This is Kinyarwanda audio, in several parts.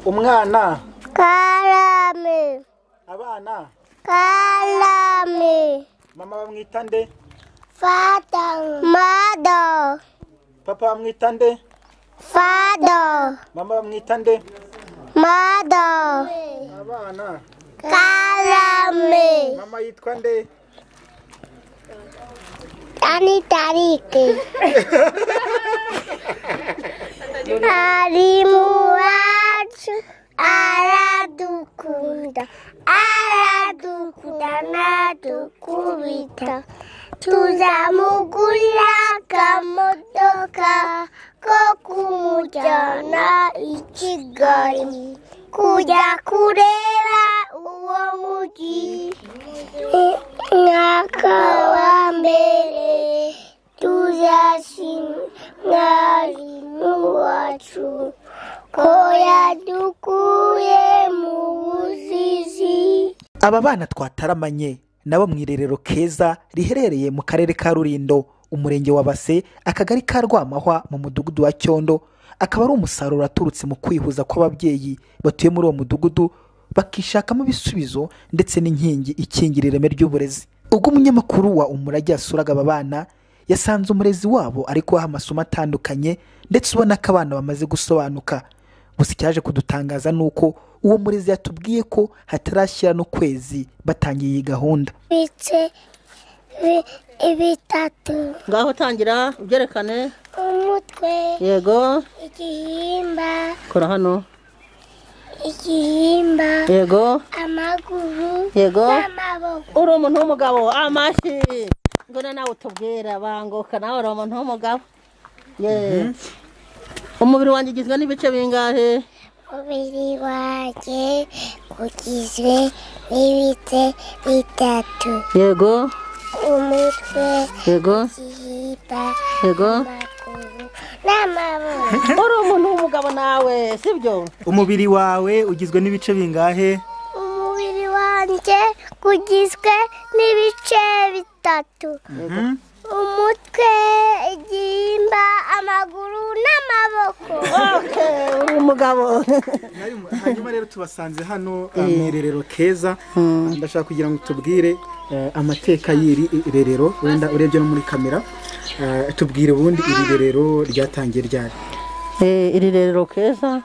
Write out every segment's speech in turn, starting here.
Umwana. Karame. Abana. Karame. Mama bamwita nde? Father. Mother. Papa bamwita nde? Father. Mama bamwita nde? Mother. Abana. Karame. Mama yitwa nde? Tani tarike. Mwarimu wacu aradukunda, aradukunda nadukubita, tuzamugurira akamodoka ko kumujyana i Kigali kujya kureba uwo mujyi. Mwaka wa mbere tuzashima mwarimu wacu ko yadukuye mu buzizi. Aba bana twataramanye nabo mu irerero Keza riherereye mu karere ka Rulindo, umurenge wa Base, akagari ka Rwamahwa, mu mudugudu wa Cyondo, akaba ari umusaruro waturutse mu kwihuza kw'ababyeyi batuye muri uwo mudugudu bakishakamo ibisubizo ndetse n'inkingi ikingira ireme ry'uburezi. Ubwo umunyamakuru wa Umurage yasuraga aba bana, yasanze umurezi wabo ari kubaha amasomo atandukanye ndetse ubona ko abana bamaze gusobanuka. Gusa icyaje kudutangaza ni uko uwo murezi yatubwiye ko hatarashyira n'ukwezi batangiye iyi gahunda. Ibice bitatu. Ngaho tangira ubyerekane. Umutwe. Yego. Igihimba. Kora hano. Igihimba. Yego. Amaguru. Yego. N'amaboko. Uri umuntu w'umugabo. Amashyi. Ngona nawe utubwira banguka, nawe uri umuntu w'umugabo. Ye. Umubiri wanjye ugizwe n'ibice bingahe? Umubiri wanjye ugizwe n'ibice bitatu. Yego. Umutwe. Yego. Igihimba. Yego. Amaguru n'amaboko. Uri umuntu w'umugabo nawe, sibyo? Umubiri wawe ugizwe n'ibice bingahe? Umubiri wanjye ugizwe n'ibice bitatu. Umutwe, igihimba, amaguru n'amaboko. Okay, uri umugabo. Hanyuma rero tubasanze hano mu irerero Keza. Ndashaka kugira ngo tubwire amateka y'iri rerero, wenda urebye no muri kamera, tubwire ubundi iri rerero ryatangiye ryari. Iri rerero Keza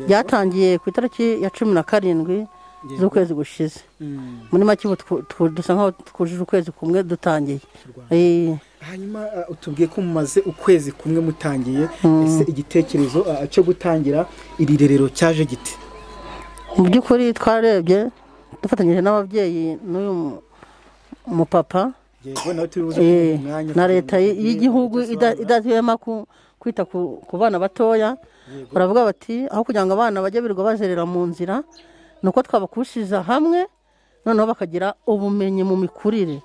ryatangiye ku itariki ya 17 z'ukwezi gushize. Muri make ubu dusa nkaho twujuje ukwezi kumwe dutangiye. Hanyuma utubwiye ko mumaze ukwezi kumwe mutangiye, ese igitekerezo cyo gutangira iri rerero cyaje gite? Mu by'ukuri twarebye dufatanyije n'ababyeyi n'uyu mupapa na leta y'igihugu idahwema kwita ku bana batoya, baravuga bati aho kugira ngo abana bajye birirwa bazerera mu nzira, nuko twabakushiza hamwe noneho bakagira ubumenyi mu mikurire,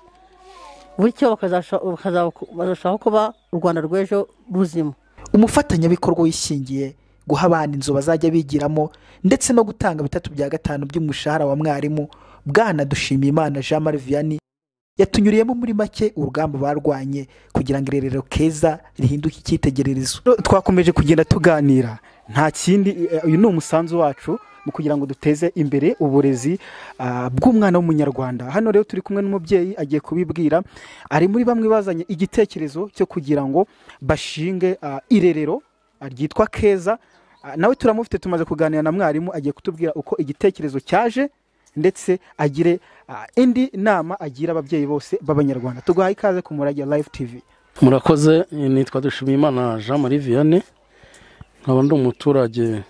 bityo bakazarushaho kuba u Rwanda rw'ejo ruzima. Umufatanyabikorwa wishingiye guha abana inzu bazajya bigiramo ndetse no gutanga 3/5 by'umushahara wa mwarimu, Bwana Dushimiyimana Jean Marie Vianney, yatunyuriyemo muri make urugamba barwanye kugira ngo irerero Keza rihinduke icyitegererezo. Twakomeje kugenda tuganira, nta kindi, uyu ni umusanzu wacu mu kugira ngo duteze imbere uburezi bw'umwana w'umunyarwanda. Hano rero turi kumwe n'umubyeyi agiye kubibwira, ari muri bamwe bazanye igitekerezo cyo kugira ngo bashinge irerero ryitwa Keza. Nawe turamufite, tumaze kuganira na mwarimu, agiye kutubwira uko igitekerezo cyaje ndetse agire indi nama agira ababyeyi bose b'abanyarwanda. Tuguhaye ikaze ku Murage Live TV. Murakoze, nitwa Dushimiyimana Jean Marie Vianney, nkaba ndi umuturage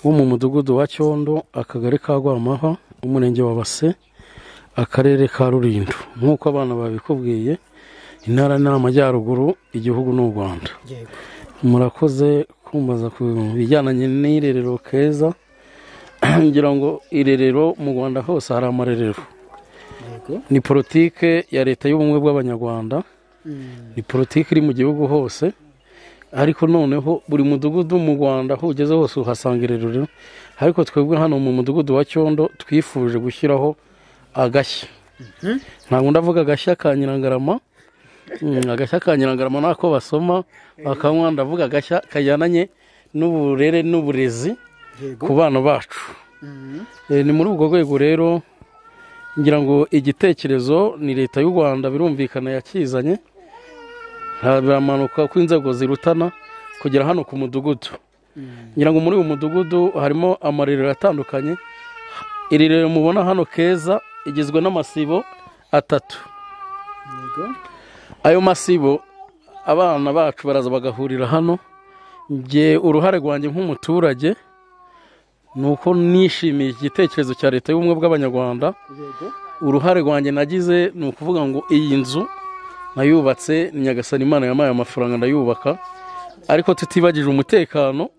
wo mu mudugudu wa Cyondo, akagari ka Rwamahwa, umurenge wa Base, akarere ka Rulindo. Nk'uko abana babikubwiye, intara ni Amajyaruguru, igihugu ni u Rwanda. Murakoze kumbaza ku bijyanye n'irerero Keza. Ngira ngo irerero mu Rwanda hose hari amarerero. Ni politike ya leta y'ubumwe bw'abanyarwanda, ni politike iri mu gihugu hose, ariko noneho buri mudugudu mu Rwanda aho ugeze hose uhasanga irerero. Ariko twebwe hano mu mudugudu wa Cyondo twifuje gushyiraho agashya. Ntabwo ndavuga agashya ka Nyirangarama, agashya ka Nyirangarama nako basoma bakanywa, ndavuga agashya kajyananye n'uburere n'uburezi. ku bana bacu. Ni muri ubwo rwego rero ngira ngo igitekerezo ni leta y'u Rwanda birumvikana yakizanye, biramanuka ko inzego zirutana kugera hano ku mudugudu. Ngira ngo muri uyu mudugudu harimo amarerero atandukanye. Iri rero mubona hano Keza igizwe n'amasibo 3. Ayo masibo abana bacu baraza bagahurira hano. Nge uruhare rwanjye nk'umuturage nuko nishimiye igitekerezo cya leta y'ubumwe bw'Abanyarwanda. Uruhare rwanjye nagize ni ukuvuga ngo iyi nzu nayubatse ni Nyagasani Imana yampaye amafaranga ndayubaka, ariko tutibagije umutekano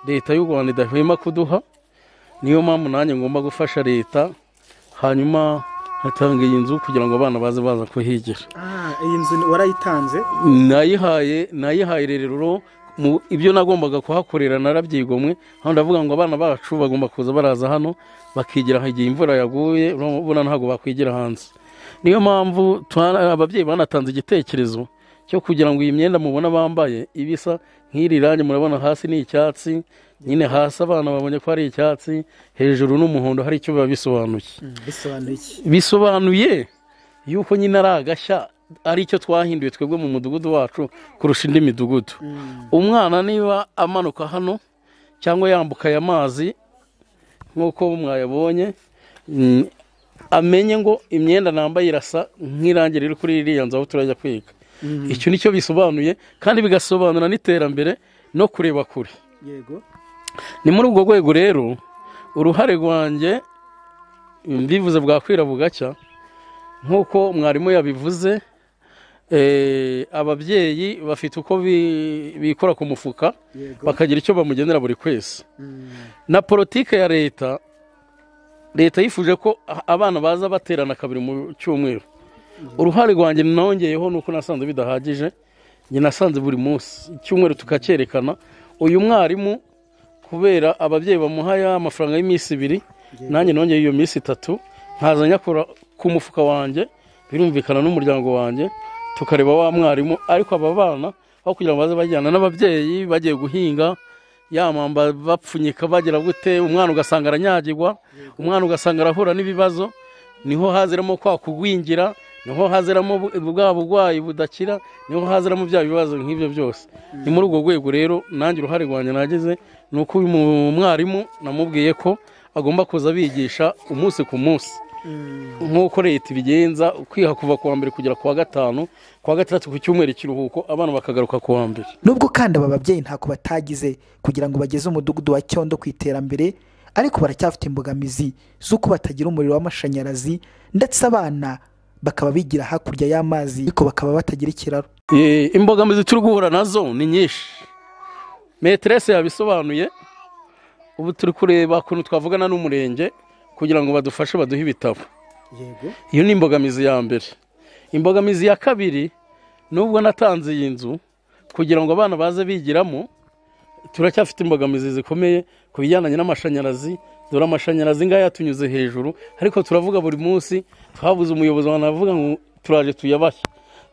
leta y'u Rwanda idahwema kuduha. Niyo mpamvu nanjye ngomba gufasha leta, hanyuma hatanga iyi nzu kugira ngo abana baze baza kuhigira. Iyi nzu warayitanze? Nayihaye rero ibyo nagombaga kuhakorera narabyigomwe. Aho ndavuga ngo abana bacu bagomba kuza baraza hano bakigira igihe imvura yaguye, urabona ntabwo bakwigira hanze. Niyo mpamvu ababyeyi banatanze igitekerezo cyo kugira ngo iyi myenda mubona bambaye ibisa nk'iri rangi murabona hasi ni icyatsi, nyine hasi abana babonye ko ari icyatsi, hejuru n'umuhondo, hari icyo biba bisobanuye. Bisobanuye yuko nyine ari agashya, ari icyo twahinduye twebwe mu mudugudu wacu kurusha indi midugudu. Umwana niba amanuka hano cyangwa yambuka aya mazi nk'uko mwayabonye, amenye ngo imyenda nambaye irasa nk'irangi riri kuri iriya nzu aho turajya kwiga. Icyo nicyo bisobanuye, kandi bigasobanura n'iterambere no kureba kure. Yego. Ni muri ubwo rwego rero uruhare rwanjye mbivuze bwakwira bugacya, nk'uko mwarimu yabivuze, ababyeyi bafite uko bikora ku mufuka bakagira icyo bamugenera buri kwezi. Na politike ya leta, leta yifuje ko abana baza baterana kabiri mu cyumweru. Uruhare rwanjye nongeyeho nuko nasanze bidahagije, njye nasanze buri munsi icyumweru tukacyerekana. Uyu mwarimu kubera ababyeyi bamuhaya amafaranga y'iminsi 2, nanjye nongeye iyo minsi 3 nkaza nyakora ku mufuka wanjye, birumvikana n'umuryango wanjye, tukareba wa mwarimu. Ariko aba bana aho kugira ngo baze bajyana n'ababyeyi bagiye guhinga yamamba bapfunyika bagira gute, umwana ugasanga aranyagirwa, umwana ugasanga arahura n'ibibazo. Niho haziramo kwa kugwingira, niho haziramo bwa burwayi budakira, niho haziramo bya bibazo nk'ibyo byose. Ni muri ubwo rwego rero nanjye uruhare rwanjye nagize ni uko uyu mwarimu namubwiye ko agomba kuza bigisha umunsi ku munsi nk'uko leta ibigenza, kwiha kuva ku wa mbere kugera ku wa gatanu, ku wa gatandatu ku cyumweru ikiruhuko, abana bakagaruka ku wa mbere. Nubwo kandi aba babyeyi ntako batagize kugira ngo bageze umudugudu wa Cyondo ku iterambere, ariko baracyafite imbogamizi z'uko batagira umuriro w'amashanyarazi, ndetse abana bakaba bigira hakurya y'amazi ariko bakaba batagira ikiraro. Imbogamizi turi guhura nazo ni nyinshi, metresse yabisobanuye. Ubu turi kureba ukuntu twavugana n'umurenge kugira ngo badufashe baduhe ibitabo. Yego. Iyo ni imbogamizi ya mbere. Imbogamizi ya kabiri, nubwo natanze iyi nzu kugira ngo abana baze bigiramo, turacyafite imbogamizi zikomeye ku bijyanye n'amashanyarazi. Dore amashanyarazi ngaya yatunyuze hejuru, ariko turavuga buri munsi twabuze umuyobozi wanavuga ngo turaje tuyabahe.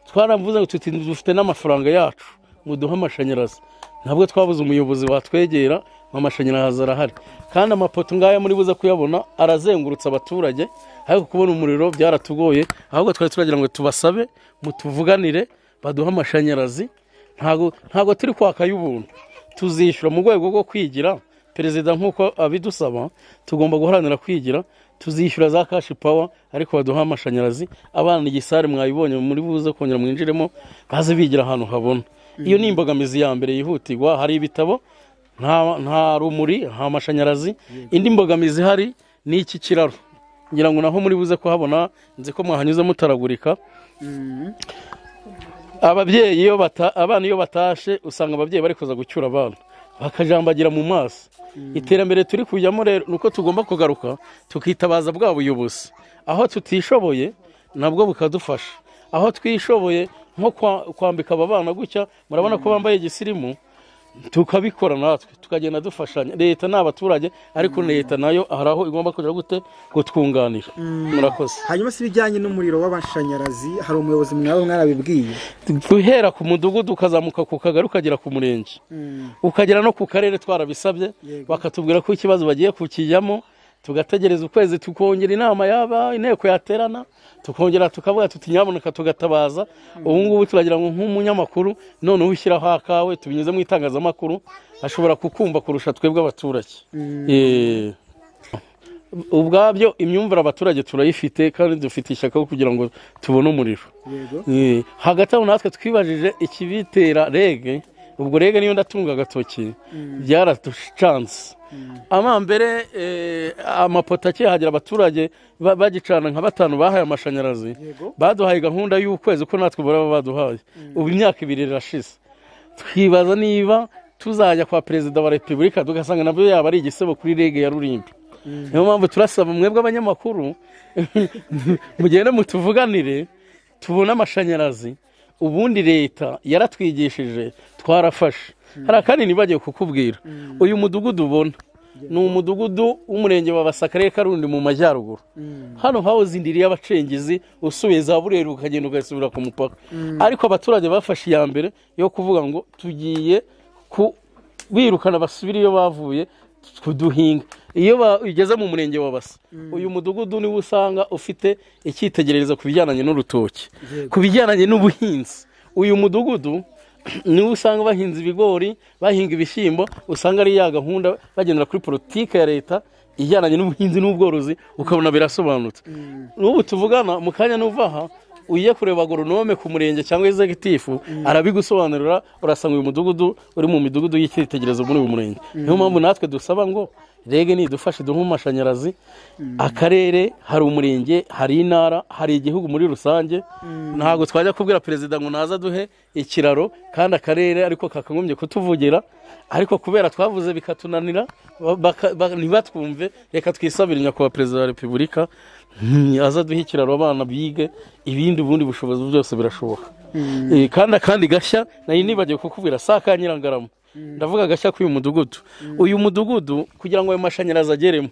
Twaravuze ngo tuti dufite n'amafaranga yacu muduhe amashanyarazi, ntabwo twabuze umuyobozi watwegera amashanyarazi arahari. Kandi amapoto ngaya muri buze kuyabona arazengurutsa abaturage, ariko kubona umuriro byaratugoye. Ahubwo twari turagira ngo tubasabe mutuvuganire baduhe amashanyarazi. Ntago turi kwaka y'ubuntu, tuzishyura mu rwego rwo kwigira. Perezida nk'uko abidusaba tugomba guharanira kwigira, tuzishyura za cash power ariko baduha amashanyarazi. Abana igisare mwayibonye muri buze kongera mwinjiremo baze bigira ahantu habona. Iyo ni imbogamizi ya mbere yihutirwa. Hari ibitabo, nta rumuri, nta mashanyarazi. Indi mbogamizi hari ni iki kiraro, ngira ngo naho muri buze kuhabona, nzi ko mwahanyuze mutaragurika. Ababyeyi iyo abana iyo batashe usanga ababyeyi bari kuza gucyura abana bakajambagira mu maso. Iterambere turi kujyamo rero nuko tugomba kugaruka tukitabaza bwa buyobozi, aho tutishoboye nabwo bukadufasha, aho twishoboye nko kwambika aba bana gutya, murabona ko bambaye igisirimu. Tukabikora natwe tukagenda dufashanya. Leta n'abaturage, ariko leta nayo hari aho igomba kugira gute kutwunganira. Murakoze. Hanyuma si ibijyanye n'umuriro w'amashanyarazi, hari umuyobozi mwaba mwarabibwiye? Guhera ku mudugudu ukazamuka ku kagari ukagera ku murenge, ukagera no ku karere, twarabisabye bakatubwira ko ikibazo bagiye kukijyamo. Tugategereza ukwezi, tukongera inama yaba inteko yaterana, tukongera tukavuga tuti nyaboneka, tugatabaza. Ubu ngubu turagira ngo nk'umunyamakuru noneho ushyiraho akawe, tubinyuze mu itangazamakuru ashobora kukumva kurusha twebwe abaturage. Ubwabyo imyumvire abaturage turayifite, kandi dufite ishyaka kugira ngo tubone umuriro. Hagati aho natwe twibajije ikibitera REG. Ubwo REG niyo ndatunga agatoki, byaratucanze. Amambere amapoto akihagera abaturage bagicana nka 5 bahaye amashanyarazi, baduhaye gahunda y'ukwezi ko natwe baraba baduhaye. Ubu imyaka 2 irashize, twibaza niba tuzajya kwa Perezida wa Repubulika tugasanga nabyo yaba ari igisebo kuri REG ya Rulindo. Niyo mpamvu turasaba mwebwe abanyamakuru mugende mutuvuganire tubone amashanyarazi. Ubundi leta yaratwigishije, twarafashe. Hari akandi nibagiye kukubwira. Uyu mudugudu ubona ni umudugudu w'umurenge wa Basa, akarere ka Rulindo mu majyaruguru. Hano hahoze indiri y'abacengezi, usubiye za Burera ukagenda ugasubira ku mupaka. Ariko abaturage bafashe iya mbere yo kuvuga ngo tugiye kubirukana basubire iyo bavuye kuduhinga. Iyo ugeze mu murenge wa Basa, uyu mudugudu niwo usanga ufite icyitegererezo ku bijyanye n'urutoki, ku bijyanye n'ubuhinzi. Uyu mudugudu niwo usanga bahinze ibigori, bahinga ibishyimbo, usanga ari ya gahunda bagendera kuri politike ya leta ijyanye n'ubuhinzi n'ubworozi, ukabona birasobanutse. N'ubu tuvugana mu kanya n'uvaha ugiye kureba agoronome ku murenge cyangwa executive arabigusobanurira, urasanga uyu mudugudu uri mu midugudu y'icyitegererezo muri uyu murenge. Niyo mpamvu natwe dusaba ngo REG nidufashe duhe amashanyarazi. Akarere hari umurenge, hari intara, hari igihugu muri rusange. Ntabwo twajya kubwira perezida ngo naza duhe ikiraro kandi akarere ariko kakagombye kutuvugira, ariko kubera twavuze bikatunanira ntibatwumve. Reka twisabire nyakubahwa Perezida wa Repubulika aza duhe ikiraro abana bige, ibindi ubundi bushobozi byose birashoboka. Kandi akandi gashya nari nibagiwe kukubwira, sa ka Nyirangarama, ndavuga agashya k'uyu mudugudu. Uyu mudugudu kugira ngo ayo mashanyarazi ageremo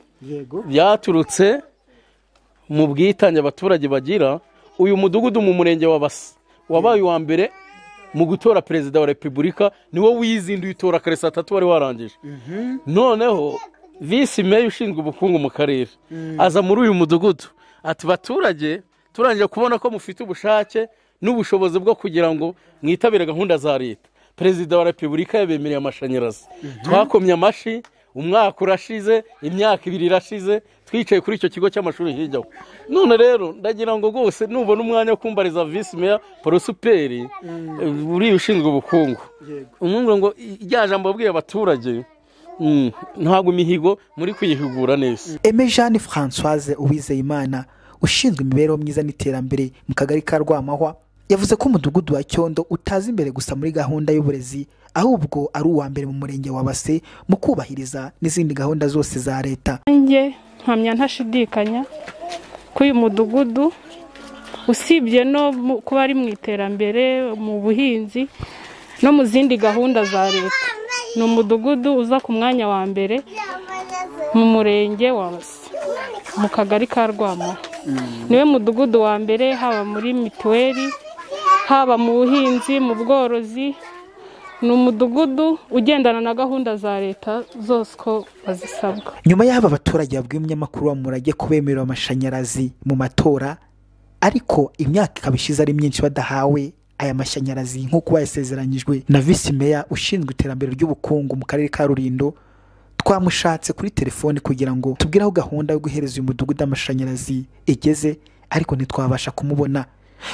byaturutse mu bwitange abaturage bagira. Uyu mudugudu mu murenge wa Basa wabaye uwa mbere mu gutora Perezida wa Repubulika, niwo wizinduye utora kare saa 3 wari warangije. Noneho visi meya ushinzwe ubukungu mu karere aza muri uyu mudugudu ati baturage, turangije kubona ko mufite ubushake n'ubushobozi bwo kugira ngo mwitabire gahunda za leta. Perezida wa Repubulika yabemereye amashanyarazi. Twakomye amashi, umwaka urashize, imyaka 2 irashize, twicaye kuri icyo kigo cy'amashuri hirya. None rero ndagira ngo rwose nubona umwanya wo kumbariza visi meya Porosuperi uri ushinzwe ubukungu, umwungura ngo rya jambo wabwiye abaturage ntabwo imihigo muri kuyihugura neza. Aime Jeanne Françoise Uwizeyimana ushinzwe imibereho myiza n'iterambere mu kagari ka Rwamahwa yavuze ko umudugudu wa Cyondo utaza imbere gusa muri gahunda y'uburezi, ahubwo ari uwa mbere mu murenge wa Base mu kubahiriza n'izindi gahunda zose za leta. Njye mpamya ntashidikanya ko uyu mudugudu usibye no kuba ari mu iterambere mu buhinzi no mu zindi gahunda za leta, ni umudugudu uza ku mwanya wa mbere mu murenge wa Base mu kagari ka Rwamahwa. Niwe mudugudu wa mbere haba muri mituweli, haba mu buhinzi, mu bworozi. Ni umudugudu ugendana na gahunda za leta zose ko bazisabwa. Nyuma y'aba baturage babwiye umunyamakuru wa Murage kubemerera amashanyarazi mu matora, ariko imyaka ikaba ishize ari myinshi badahawe aya mashanyarazi nk'uko bayasezeranyijwe na visi meya ushinzwe iterambere ry'ubukungu mu karere ka Rulindo, twamushatse kuri telefone kugira ngo tubwire aho gahunda yo guhereza uyu mudugudu amashanyarazi igeze, ariko ntitwabasha kumubona.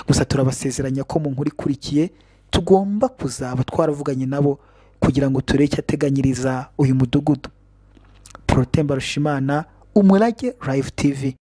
Gusa turabasezeranya ko mu nkuru ikurikiye tugomba kuzaba twaravuganye nabo kugira ngo turebe icyo ateganyiriza uyu mudugudu. Protemba Rushimana, Umurage Live TV.